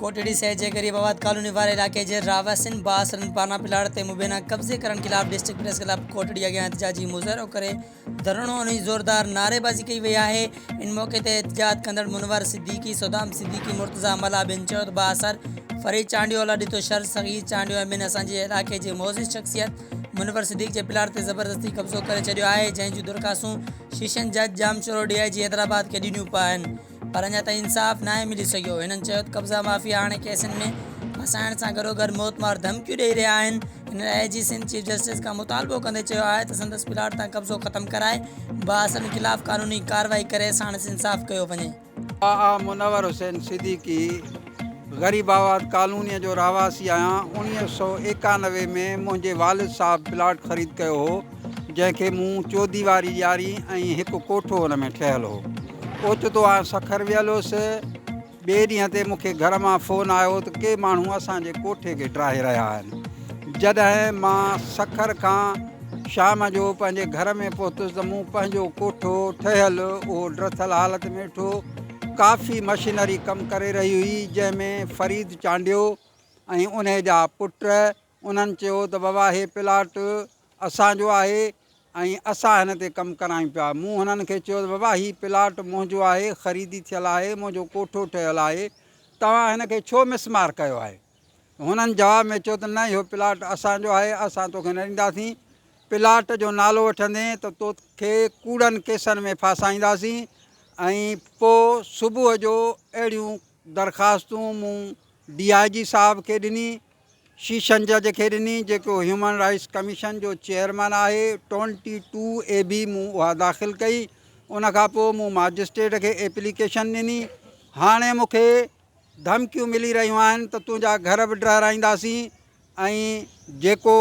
ڪوٽڙي شهر جي غريب آباد ڪالوني واري علائقي جي رهواسين بااثرن پاران پلاٽ تي مبينا قبضي ڪرڻ خلاف ڊسٽرڪٽ پريس ڪلب ڪوٽڙي اڳيان احتجاجي مظاهرو ڪري ڌرڻو هڻي زوردار نعريبازي ڪئي وئي آهي ان موقعي تي احتجاج ڪندڙ منور صديقي، صدام صديقي، مرتضيٰ ملاح ٻين چيو ته بااثر فريد چانڊيو، الاڏتو شر، صغير چانڊيو ۽ ٻين اسان جي علائقي جي معزز شخصيت منور صديق جي پلاٽ تي زبردستي قبضو ڪري ڇڏيو آهي جنهن جون درخواستون شيشن جج ڄامشورو ڊي I جي حيدرآباد کي ڏنيون پيا آهن. پر اڃا تائين انصاف ناهي ملي سگهيو. هنن چيو ته قبضا مافيا هاڻي ڪيسن ۾ ڦاسائڻ سان گڏوگڏ موتمار ڌمڪيون ڏئي رهيا آهن. هنن I G Sindh chief justice کان مطالبو ڪندي چيو آهي ته سندس پلاٽ تان قبضو ختم ڪرائي بااثرن خلاف قانوني ڪارروائي ڪري ساڻس انصاف ڪيو وڃي. آء منور حسين صديقي غريب آباد ڪالونيء جو رهواسي آهيان. 1991 ۾ منهنجي والد صاحب پلاٽ خريد ڪيو هو، جنهن کي مون چوديواري ڏياري ۽ هڪ ڪوٺو ان ۾ ٺهيل هو. اوچتو آء سکر ويل هيس. ٻئي ڏينهن تي مون کي گهر مان فون آيو ته ڪي ماڻهو اسان جي ڪوٺي کي ڊاهي رهيا آهن. جڏهن مان سکر کان شام جو پنهنجي گهر ۾ پهتس ته مون پنهنجو ڪوٺو ٺهيل اهو ڊٿل حالت ۾ ڏٺو. ڪافي مشينري ڪم ڪري رهي هئي، جنهن ۾ فريد چانڊيو ۽ انهي جا پٽ، انهن چيو ته بابا هي پلاٽ اسان جو آهي ۽ اسان هن تي ڪم ڪرايون پيا. مون هنن کي چيو ته بابا هي پلاٽ منهنجو آهي، خريدي ٿيل آهي، منهنجو ڪوٺو ٺهيل آهي، توهان هن کي ڇو مسمار ڪيو آهي؟ هنن جواب ۾ چيو ته نه اهو پلاٽ اسان جو آهي، اسان توکي نه ڏينداسين، پلاٽ جو نالو وٺندين ته توکي ڪوڙن ڪيسن ۾ ڦاسائينداسين ۽ پوء صبح جو اهڙيون درخواستون مون ڊي I جي صاحب کي ڏني. شيشن جج کي ڏني جيڪو هيومن رائيٽس ڪميشن جو چيئرمن آهي، ٽوئنٽي ٽو اي بي مون اها داخل ڪئي، ان کان پوء مون ماجسٽريٽ کي ايپليڪيشن ڏني، هاڻي مون کي ڌمڪيون ملي رهيون آهن ته تنهنجا گهر به ڊهرائينداسين ۽ جيڪو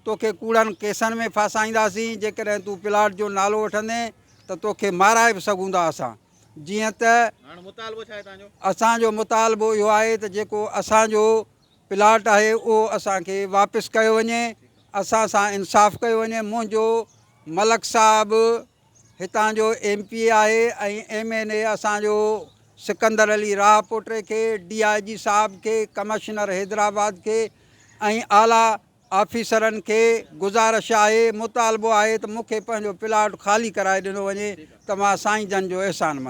توکي ڪوڙن ڪيسن ۾ ڦاسائينداسين، جيڪڏهن تون پلاٽ جو نالو وٺندين ته توکي مارائي به سگهون ٿا اسان جيئن ته اسان جو مطالبو اهو آهي ته جيڪو اسان جو پلاٽ آهي اهو اسان کي واپس ڪيو وڃي اسان سان انصاف ڪيو وڃي منهنجو ملڪ صاحب هتان جو ايم پي اي آهي ۽ ايم اين اي اسان جو سڪندر علي راهه پوٽي کي ڊي I جي صاحب کي ڪمشنر حيدرآباد کي ۽ اعليٰ آفيسرن کي گذارش آهي مطالبو آهي ته مون کي پنهنجو پلاٽ خالي ڪرائي ڏنو وڃي ته مان سائين جن جو احسان مند.